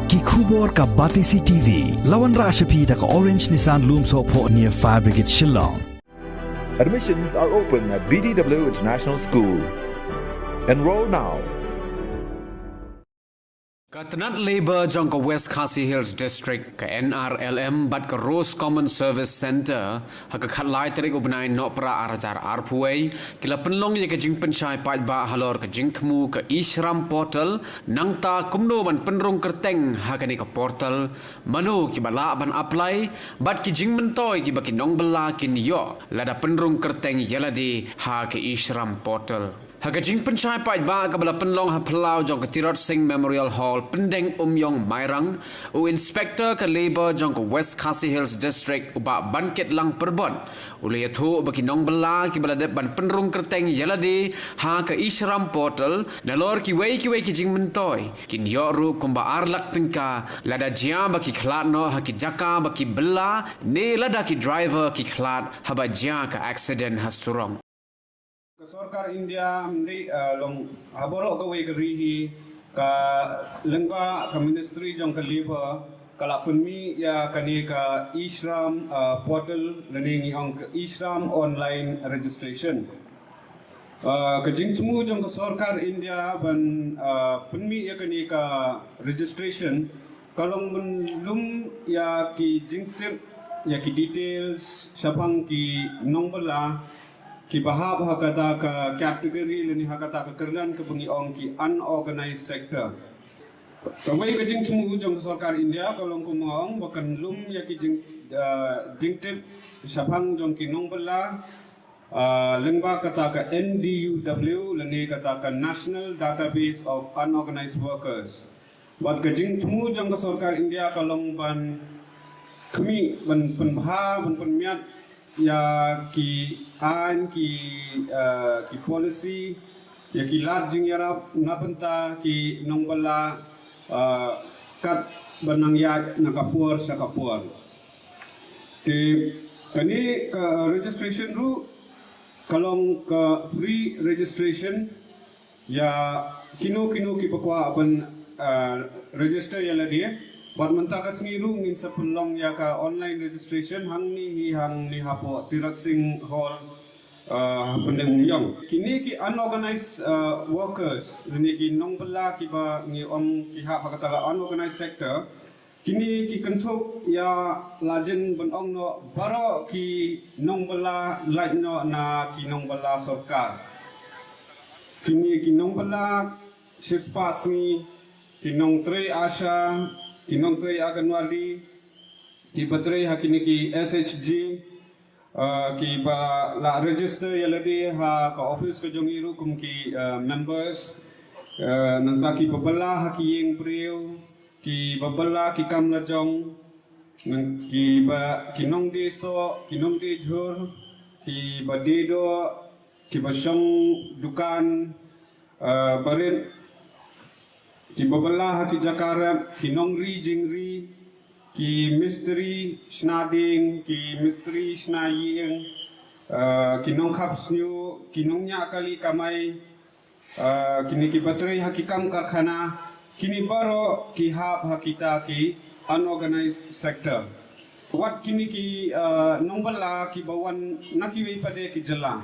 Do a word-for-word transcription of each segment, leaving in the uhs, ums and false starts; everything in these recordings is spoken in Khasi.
Ki khubor ka Batesi T V. La wanrah sha phi da ka Orange Nissan Lumsohphoh near Fire Brigade Shillong. Admissions are open at B D W International School. Enroll now. Ka tnat Labour jong ka West Khasi Hills District, ka N R L M bad ka Rose Common Service Centre, ha ka khatlai tarik u bnai Nohprah ar hajar arphew wei, ki la pynlong ïa ka jingpynshai paidbah halor ka jingthmu ka e-Shram Portal, nangta kumno ban pynrung kyrteng ha kane ka portal, mano kiba lah ban apply, bad ki jingmyntoi kiba ki nongbylla kin ïoh lada pynrung kyrteng ïalade ha ka e-Shram Portal. Ha ka jingpynshai paidbah kaba la pynlong ha phyllaw jong ka Tirot Sing Memorial Hall, Pyndengumiong, Mairang, u Inspector ka Labour jong ka West Khasi Hills District, u Bah Bankitlang Pyrbot, u la ïathuh ba ki nongbylla kiba la dep ban pynrung kyrteng ïalade ha ka e-Shram Portal, nalor kiwei kiwei ki jingmyntoi, kin ïoh ruh kumba ar lak tyngka lada jia ba ki khlad noh ha ki jaka ba ki bylla, ne lada ki driver ki khlad haba jia ka accident ha surok. Ka sorkar India mynta, eh, long ha baroh kawei ka ri hi, ka lyngba ka Ministry jong ka Labour ka la pynmih ïa kane ka e-Shram, eh, Portal, lane ngi ong ka e-Shram Online Registration. Eh, ka jingthmu jong ka sorkar India ban, eh, pynmih ïa kane ka registration ka long ban lum ïa ki jingtip, ïa ki details shaphang ki nongbylla kiba hap ha kata ka category lane ha kata ka kyrdan kaba ngi ong ki unorganized sector. Kawei ka jingthmu jong ka sorkar India ka long kumba ong ba kan lum ïa ki jing, eh, jingtip shaphang jong ki nongbylla, ah, lyngba kata ka N D U W lane kata ka National Database of Unorganized Workers. Bad ka jingthmu jong ka sorkar India ka long ban khmih, ban pynbha, ban pynmiat ïa ki aiñ, ki, ah, ki policy, ïa ki lad jingïarap na bynta ki nongbylla, ah, kat ban nang ïaid na ka por sha ka por. Te kane ka registration ruh ka long ka free registration ïa kino kino kiba kwah ban, ah, register ïalade. Bad mynta ka sngi ruh ngin sa pynlong ïa ka online registration hangne hi, hangne hapoh Tirot Sing Hall, ah, ha Pyndengumiong. Kine ki unorganized, ah, workers, kine ki nongbylla kiba ngi ong ki hap ha kata ka unorganized sector, kine ki kynthup ïa la jin ban ong noh baroh ki nongbylla lait noh na ki nongbylla sorkar. Kine ki nongbylla shispah sngi, ki nongtrei ASHA, ki nongtrei Anganwadi, kiba trei ha kine ki S H G, ah, kiba la register ïalade ha ka office ka jong ngi ruh kum ki, ah, members, ah, nangta kiba bylla ha ki ïing briew, kiba bylla ki kam lajong, nang kiba, ki nongdie soh, ki nongdie jhur, kiba die doh, kiba shong dukan, ah, barit, kiba bylla ha ki jaka rep, ki nongri jingri, ki mistri shna dieng, ki mistri shna ïing, ah, ki nongkhap shñiuh, ki nongñiah kali kamai, ah, kine kiba trei ha ki kam karkhana, kine baroh ki hap ha kita ki unorganized sector. Wat kine ki, ah, nongbylla kiba wan na kiwei pat de ki jylla.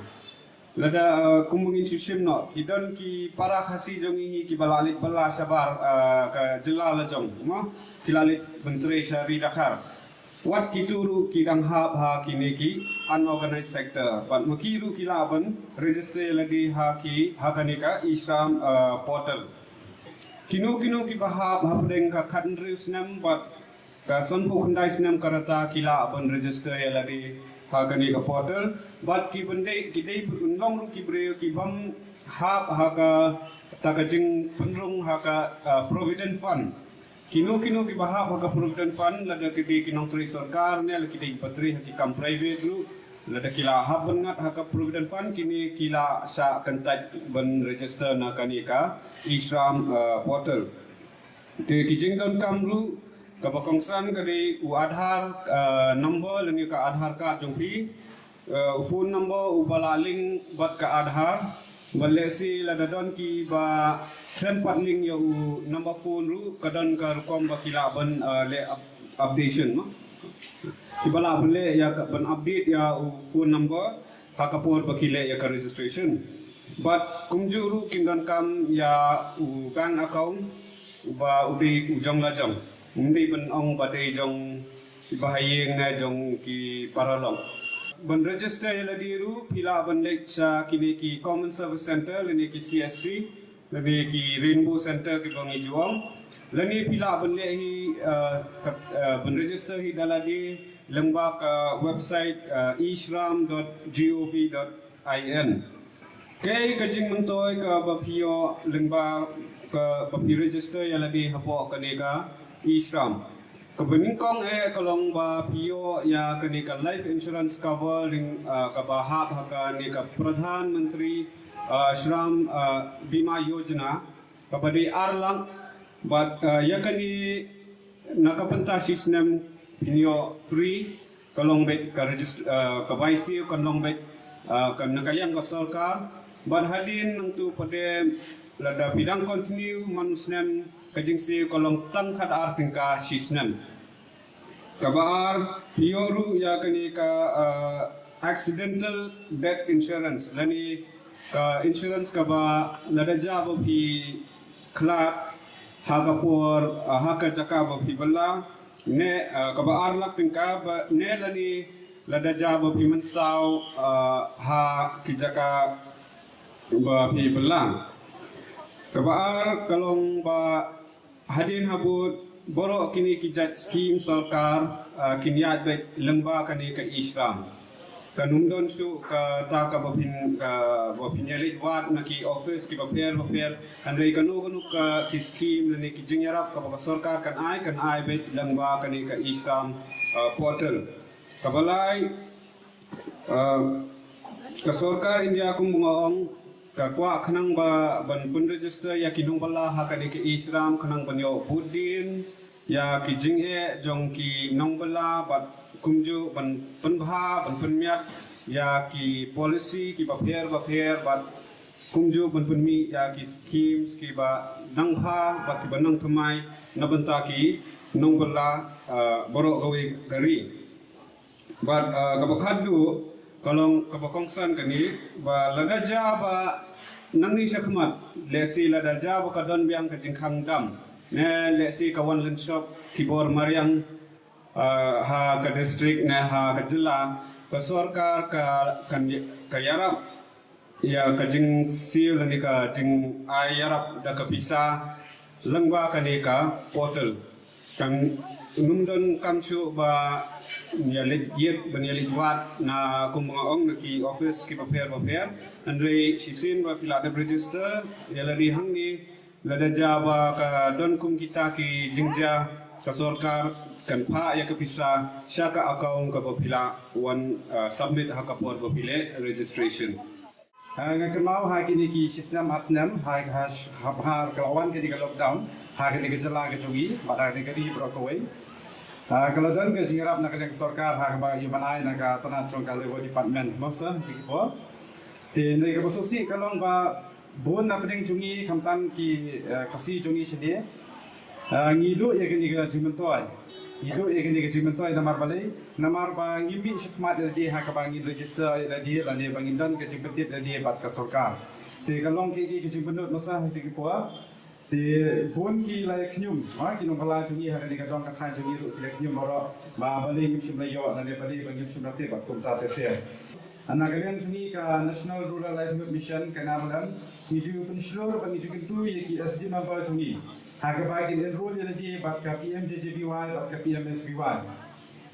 Lada, ah, kumba ngin shu shim noh, ki don ki para Khasi jong ngi hi kiba la leit bylla shabar, ah, ka jylla lajong, mo? Ki la leit ban trei sha ri Dkhar. Wat kito ruh ki dang hap ha kine ki unorganized sector. Bad ma ki ruh ki lah ban register ïalade ha ki, ha kane ka e-Shram, ah, portal. Kino kino kiba hap hapdeng ka khathynriew snem bad ka sanphew khyndai snem ka rta ki lah ban register ïalade ha kane ka portal. Bad ki ban dei, ki dei ban long ruh ki briew ki bym hap ha kata ka jingpynrung ha ka, ah, provident fund. Kino kino kiba hap ha ka provident fund, lada ki dei ki nongtrei sorkar ne la ki dei kiba trei ha ki kam private ruh, lada ki la hap ban ngat ha ka provident fund, kine ki la shah kyntait ban register na kane ka e-Shram, ah, portal. Te ki jingdonkam ruh kaba kongsan ka dei u Aadhaar, ah, number lane ka Aadhaar card jong phi, ah, u phone number uba la link bad ka Aadhaar, bad lehse lada don kiba Khlem pat link ïa u number phone ruh ka don ka rukom ba ki lah ban, uh, leh up- updation, no? Kiba lah ban leh ïa ka ban update ïa u phone number ha ka por ba ki leh ïa ka registration. Bad kumjuh ruh kin donkam ïa u bank account ba u dei u jong la jong. Ym dei ban ong ba dei jong ki bahaïing ne jong ki paralok. Ban register ïa lade ruh phi lah ban leit sha kine ki Common Service Center lane ki C S C lane ki Rainbow Center kiba ngi ju ong. Lane phi lah ban leh hi, uh, ka- uh, ban register hi da lade lyngba ka website, uh, e shram dot gov dot in. Kaei ka jingmyntoi kaba phi ïoh lyngba kaba phi register ïa lade hapoh kane ka e shram? Kaba nyngkong eh ka long ba phi ïoh ïa kane ka life insurance cover lyng- uh, kaba hap ha kane ka Pradhan Mantri, uh, Shram, uh, Bima Yojana, kaba dei ar lak. Bad, uh, ïa kane na ka bynta shi snem phin ïoh free. Ka long beit ka regist- uh, ka bai siew kan long beit, uh, kan na ka liang ka sorkar. Bad hadien nangtu pat lada phi dang continue man u snem, ka jingsiew ka long tang khat ar tyngka shi snem. Kaba ar, phi ïoh ruh ïa kane ka, uh, accidental death insurance lane ka insurance kaba lada jia ba phi khlad ha ka por, uh, ha ka jaka ba phi bylla, ne, uh, kaba ar lak tyngka ba ne lane lada jia ba phi mynsaw, uh, ha ki jaka ba phi bylla. Kaba ar ka long ba hadien habud baroh kine ki jait skim sorkar, uh, kin ïaid beit lyngba kane ka e shram. Kan ym don shuh kata kaba phin, uh, ba phin ïaleit wad na ki office kiba pher ba pher. Hynrei kano kano ka ki skim lane ki jingïarap kaba ka sorkar kan ai, kan ai beit lyngba kane ka e shram, uh, portal. Kaba lai, uh, ka sorkar India kumba nga ong ka kwah khnang ba ban pynregister ïa ki nongbylla ha kane ka e shram khnang ban ïoh bud dien ïa ki jingeh jong ki nongbylla bad kumjuh ban pynbha ban pynmiat ïa ki policy kiba pher ba pher bad kumjuh ban pynmih ïa ki schemes kiba nang bha bad kiba nang thymmai na bynta ki nongbylla, uh, baroh kawei ka ri. Bad, uh, kaba khatduh ka long kaba kongsan kane ba lada jia ba nangne shakhmat, lehse lada jia ba ka don biang ka jingkhang dam ne lehse ka wan lynshop ki bor mariang, uh, ha ka district ne ha ka jylla, ka sorkar ka kan ka ïarap ïa ka jingsiew lane ka jingai ïarap da ka pisa lyngba kane ka portal. Kan ym donkam shuh ba ïaleit ïit ban ïaleit wad na kumba nga ong na ki office kiba pher ba pher. Hynrei shisien ba phi la dep register ïa lade hangne, lada jia ba ka don kum kita ki jingjia, ka sorkar kan phah ïa ka pisa sha ka account kaba phi la wan, uh, submit ha ka por ba phi leh registration. Ah, nga kynmaw ha kine ki shi snem ar snem ha, ha, ha, ha ka la wan kane ka lockdown ha kane ka jylla ka jong ngi bad ha kane ka ri baroh kawei. Ah, ka la don ka jingïarap na ka liang ka sorkar ha kaba ïa ban ai na ka tnat jong ka Labour Department, mo sir, ki por. Te hynrei kaba sngewsih ka long ba bun na pdeng jong ngi khamtam ki, eh, Khasi jong ngi shane, eh, ngi duh ïa kane ka jingmyntoi. Ngi duh ïa kane ka jingmyntoi namar balei? Namar ba ngim mih shakhmat ïa lade ha kaba ngin register ïa lade lane ba ngin don ka jingpyntip ïa lade bad ka sorkar. Te ka long kaei kaei ka jingpynlut, mo sir, ha kito ki por. Te bun ki la ïa khñium, ha, ki nongbylla jong ngi ha kane ka dong ka thaiñ jong ngi ruh ki la khñium baroh ba balei ngim shym la ïoh lane balei ba ngim shym la tip bad kumta ter ter. Na ka liang jong ngi ka National Rural Livelihood Mission, ka NRLM, ngi ju pynshlur bad ngi ju kyntu ïa ki S G member jong ngi ha kaba kin enrol ïa lade bad ka P M J J B Y bad ka P M S B Y.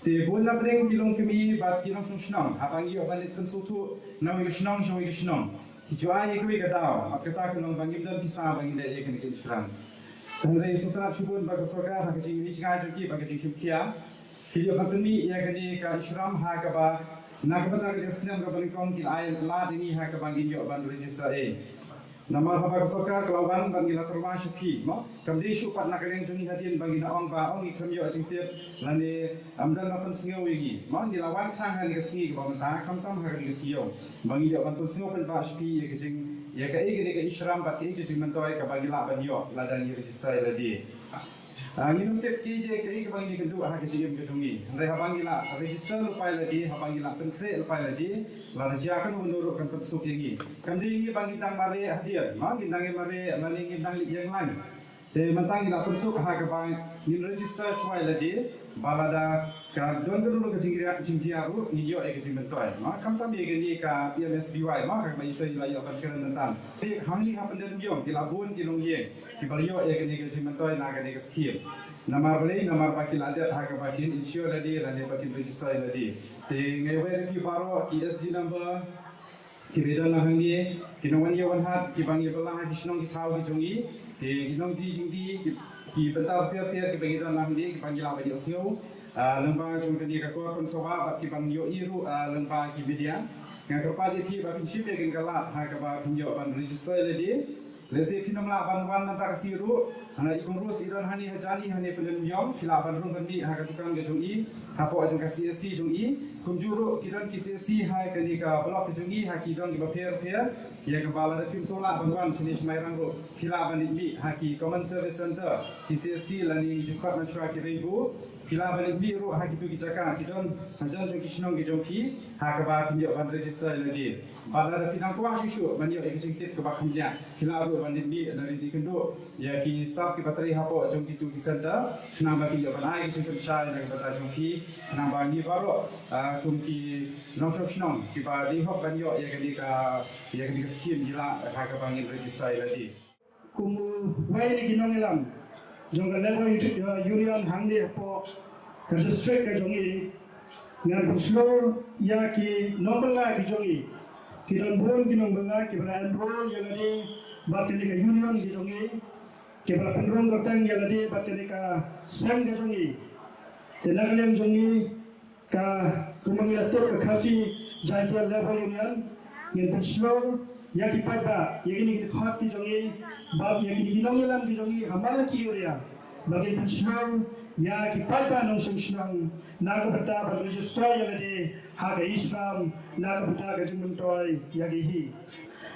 Te bun na pdeng ki longkmie bad ki nongshong shnong, haba ngi ïoh ban leit pynsngewthuh na wei ka shnong sha wei ka shnong, ki ju ai ïa kiwei ka daw, bad kata ka long ba ngim don pisa ba ngin leh ïa kane ka insurance. Hynrei sngewtynnat shibun ba ka sorkar ha ka jingïohi jngai jong ki bad ka jingshim khia, ki ïoh ban pynmih ïa kane ka insurance ha kaba na ka bynta ka snem kaba nyngkong ki la ai lad ïa ngi ha kaba ngin ïoh ban register ei. Namar haba ka sorkar ka la wan bad ngi la tyrwa sha phi, mo? Kam dei shuh pat na ka liang jong ngi hadien ba ngi la ong ba ong ngi khlem ïoh jingtip lane ym don ba pynsngew ïa ngi, mo? Ngi la wan tang ha kane ka sngi kaba mynta, khamtam ha kane ka sngi ïew, ba ngi ïoh ban pynsngew paidbah sha phi ïa ka jing Ïa kaei kane ka e-shram bad kaei ka jingmyntoi kaba ngi lah ban ïoh lada ngi register ïa lade. Ah, ngim tip kaei kaei kaba ngi kynduh ha ka jingim ka jong ngi. Hynrei haba ngi lah register lypa ïa lade, haba ngi lah pynkhreh lypa ïa lade, lada jia kano kano ruh kan pynsuk ïa ngi. Kam dei ngi ba ngi dang mareh hadien, ma ngi dang mareh lane ngi dang leit ïeng lang. Te mynta ngi la pynsuk ha kaba ngin register shuwa ïa lade, ba lada ka don ka don ka jingjia, jingjia ruh ngin ïoh ïa ka jingmyntoi. Ma khamtam ïa kane ka P M S B Y, ma kaba i soi la ïoh ban kren mynta. Te hangne ha Pyndenmyong ki la bun ki nongïing kiba la ïoh ïa kane ka jingmyntoi na kane ka skim. Namar balei, namar ba ki la dep ha kaba kin insure ïa lade, lane ba kin register ïa lade. Te nga ai ïa phi baroh ki S G number, kiba don lang hangne, ki nongwan ïa wan hat, kiba ngi bylla ha ki shnong ki thaw ki jong ngi, ki, ki nongdie jingdie, ki, ki bynta bapher bapher kiba ngi don lang hangne, kiba ngi lah ban ïohsngew, ah, lyngba jong kane ka kor Konsawah, bad kiba ngi ïohi ruh, ah, lyngba ki media. Nga kyrpad ïa phi ba phin shim ïa kane ka lad, ha kaba phin ïoh ban register ïa lade. Lehse phin ym lah ban wan mynta ka sngi ruh, hana i Kong Rose i don hangne ha jani hangne Pyndenmyong, phi lah ban rung ban mih ha ka dukan ka jong i, hapoh jong ka C S C jong i, kumjuh ruh ki don ki C S C ha kane ka block ka jong i, ha ki don kiba pher pher, ïa kaba lada phim sngewlah ban wan shane sha Mairang ruh, phi lah ban leit mih ha ki Common Service Centre, ki C S C lane ngi ju khot mynshuwa ki Rainbow, phi lah ban leit mih ruh ha kito ki jaka, ki don hajan jong ki shnong ki jong phi, ha kaba phin ïoh ban register ïa lade. Bad lada phi dang kwah shuh shuh ban ïoh ïa ka jingtip kaba kham bniah, phi lah ruh ban leit mih lane leit kynduh ïa ki staff kiba trei hapoh jong kito ki centre, khnang ba kin ïoh ban ai ka jingpynshai na ka bynta jong phi, khnang ba ngi baroh, ah, kum ki nongshong shnong kiba dei hok ban ïoh ïa kane ka, ïa kane ka skim ngi lah ha kaba ngin register ïa lade. Kum uwei na ki nongïalam jong ka Labour Union hangne hapoh ka district ka jong ngi, ngan pynshlur ïa ki nongbylla ki jong ngi. Ki don bun ki nongbylla kiba la enroll ïa lade bad kane ka union ki jong ngi, kiba la pynrung kyrteng ïa lade bad kane ka seng ka jong ngi. Te na ka liang jong ngi, ka, kumba ngi la tip, ka Khasi Jaintia Labour Union, ngin pynshlur ïa ki paidbah, ïa kine ki dkhot ki jong ngi, bad ïa kine ki nongïalam ki jong ngi ha man la ki area, ba ngin pynshlur ïa ki paidbah nongshong shnong na ka bynta ban register ïa lade ha ka e-shram na ka bynta ka jingmyntoi ïa ki hi.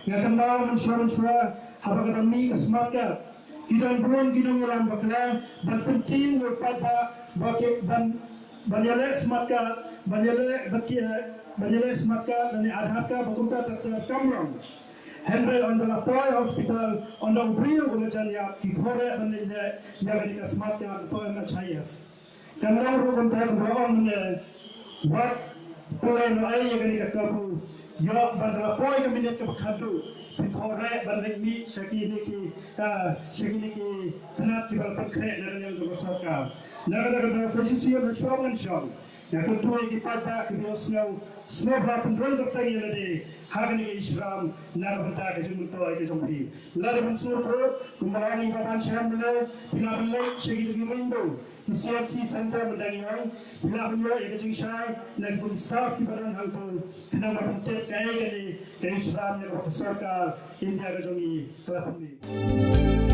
Nga kynmaw mynshuwa mynshuwa haba ka dang mih ka smart card, ki don bun ki nongïalam bakla ban pyntieng ïa u paidbah ba ki ban, ban ïaleh smart card, ban ïaleh ba ki, ban ïaleh smart card lane Aadhaar card ba kumta ter ter, kam long. Hynrei ynda la poi hospital, ynda u briew u la jan ïap, ki pyrshah ban leh ïa kane ka smart card, poi na chayes. Kan long ruh kumta, kumba ong mynne, wat pynlong ei ïa kane ka kabu, ïoh ban da la poi ka minit kaba khatduh, phi pyrshah ban leit mih sha kine ki, ah, sha kine ki tnat kiba la pynkhreh na ka liang jong ka sorkar. Na kata ka daw sa shisien ha shuwa ngan shong, nga kyntu ïa ki paidbah kiba ïohsngew, sngewbha pynrung kyrteng ïa lade ha kane ka e-shram na ka bynta ka jingmyntoi ka jong phi. Lada phin sngewthuh, kumba la ong i Bah Banshem mynne, phi lah ban leit sha kito ki Rainbow, ki C F C Centre mynta ngi ong, phi lah ban ïoh ïa ka jingshai na ki jingstad kiba don hangto, khnang ba phin tip kaei kane ka e-shram ïa kaba ka sorkar India ka jong ngi ka la pynmih.